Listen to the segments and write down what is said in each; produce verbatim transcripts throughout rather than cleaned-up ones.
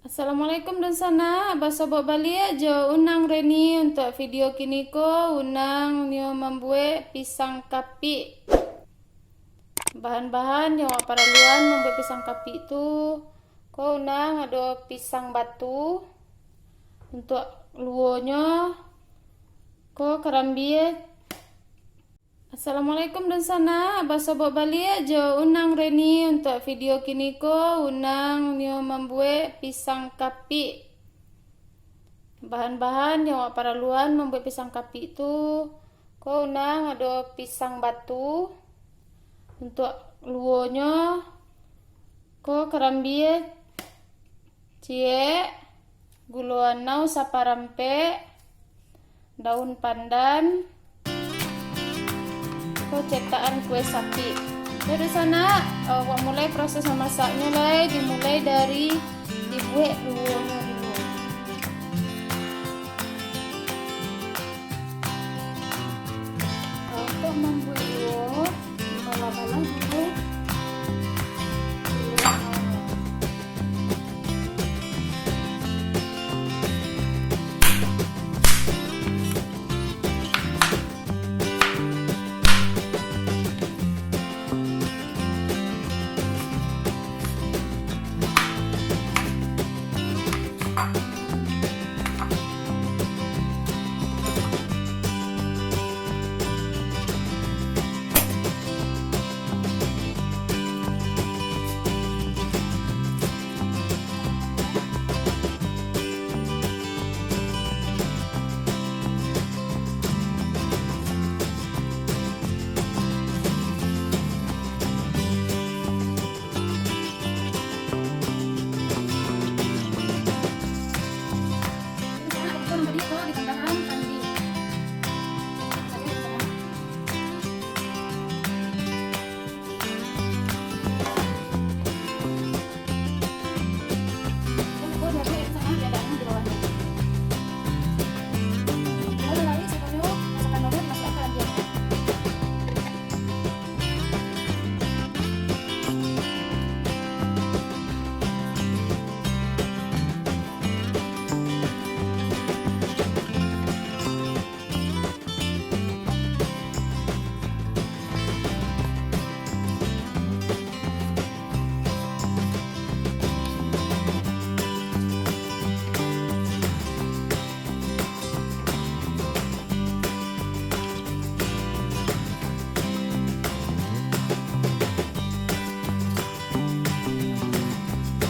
Assalamualaikum dunsanak, basobok baliak jo Unang Reni. Untuak video kiniko, Unang nio mambuek pisang kapik. Bahan-bahan yang awak paraluan mambuek pisang kapik tu, ko Unang ado pisang batu, untuak luonyo, ko karambia. Assalamualaikum dunsanak, basobok baliak jo Unang Reni. Untuak video kiniko, Unang nio mambuek pisang kapik. Bahan-bahan yang awak paraluan mambuek pisang kapik tu, ko Unang ado pisang batu, untuak luonyo, ko karambia ciek, gulo anau saparampek, daun pandan, ko cetakan kue sapik. Jadi sanak, eh, awak mulai proses mamasaknyo lai, dimulai dari dibuek luonyo dulu. Untuk mambuek luo, dibalah-balah dulu.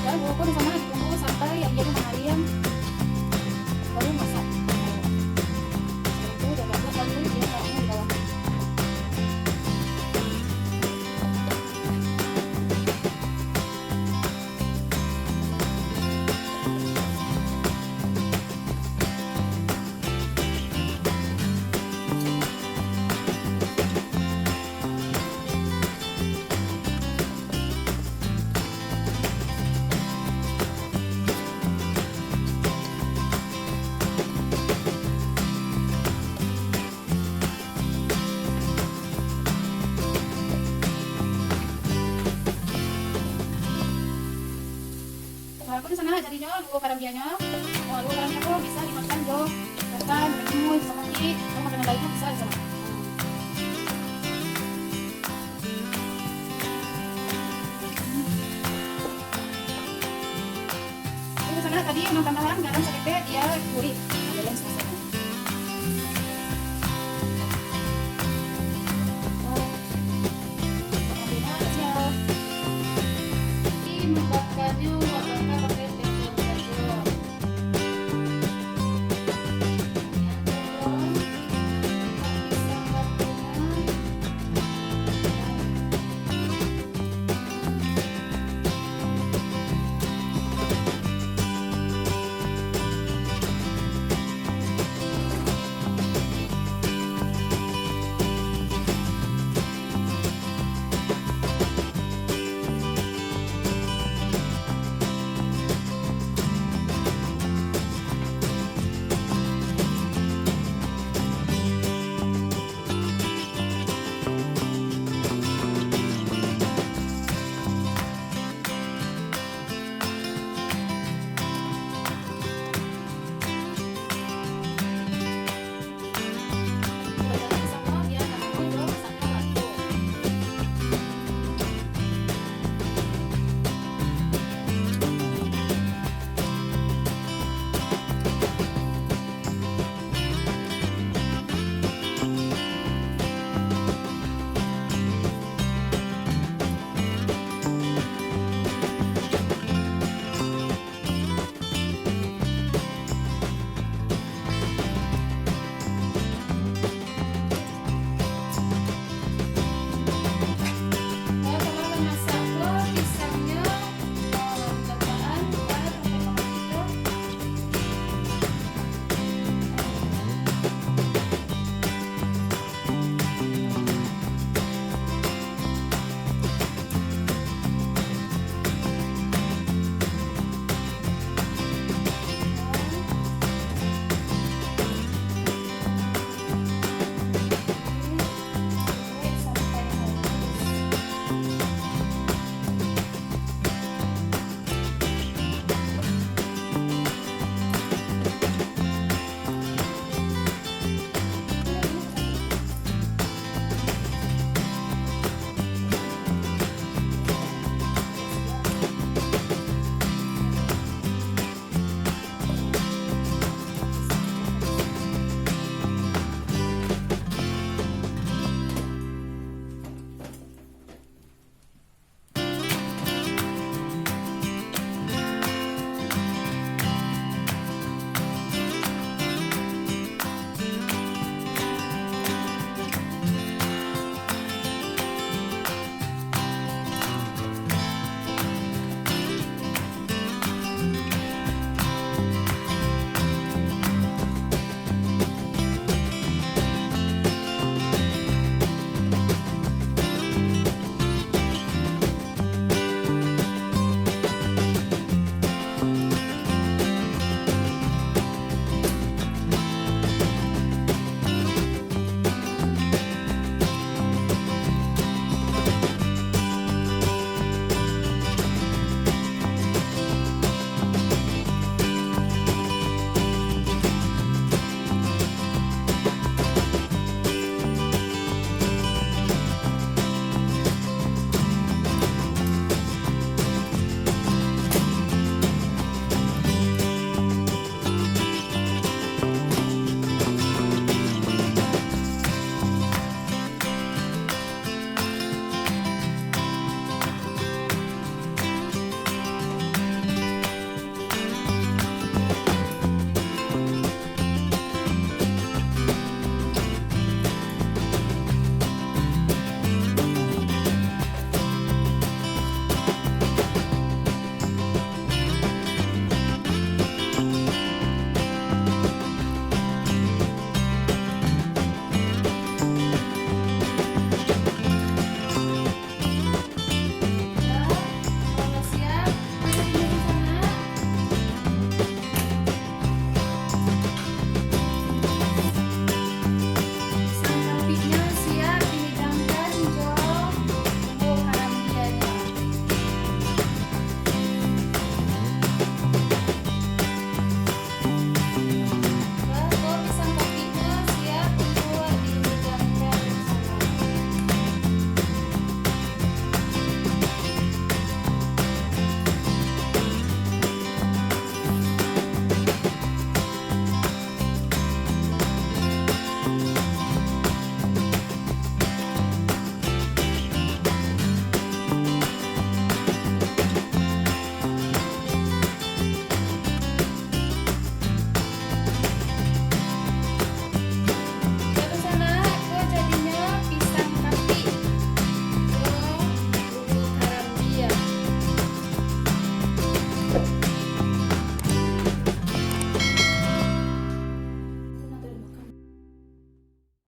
Ya, buko di sana ditunggu sampai yang jadi mengering, baru masak. Itu udah bagus, lalu dia taruhnya di bawah. Walaupun sangat jadinyo luo karambianyo, luo karambia ko bisa dimakan jo gatal, jo timun, jo sakik, jo makanan lainyo bisa di sana. Jadi, sanak, tadi Unang tambahan garam saketek, dia gurih. Nah, garam saketek.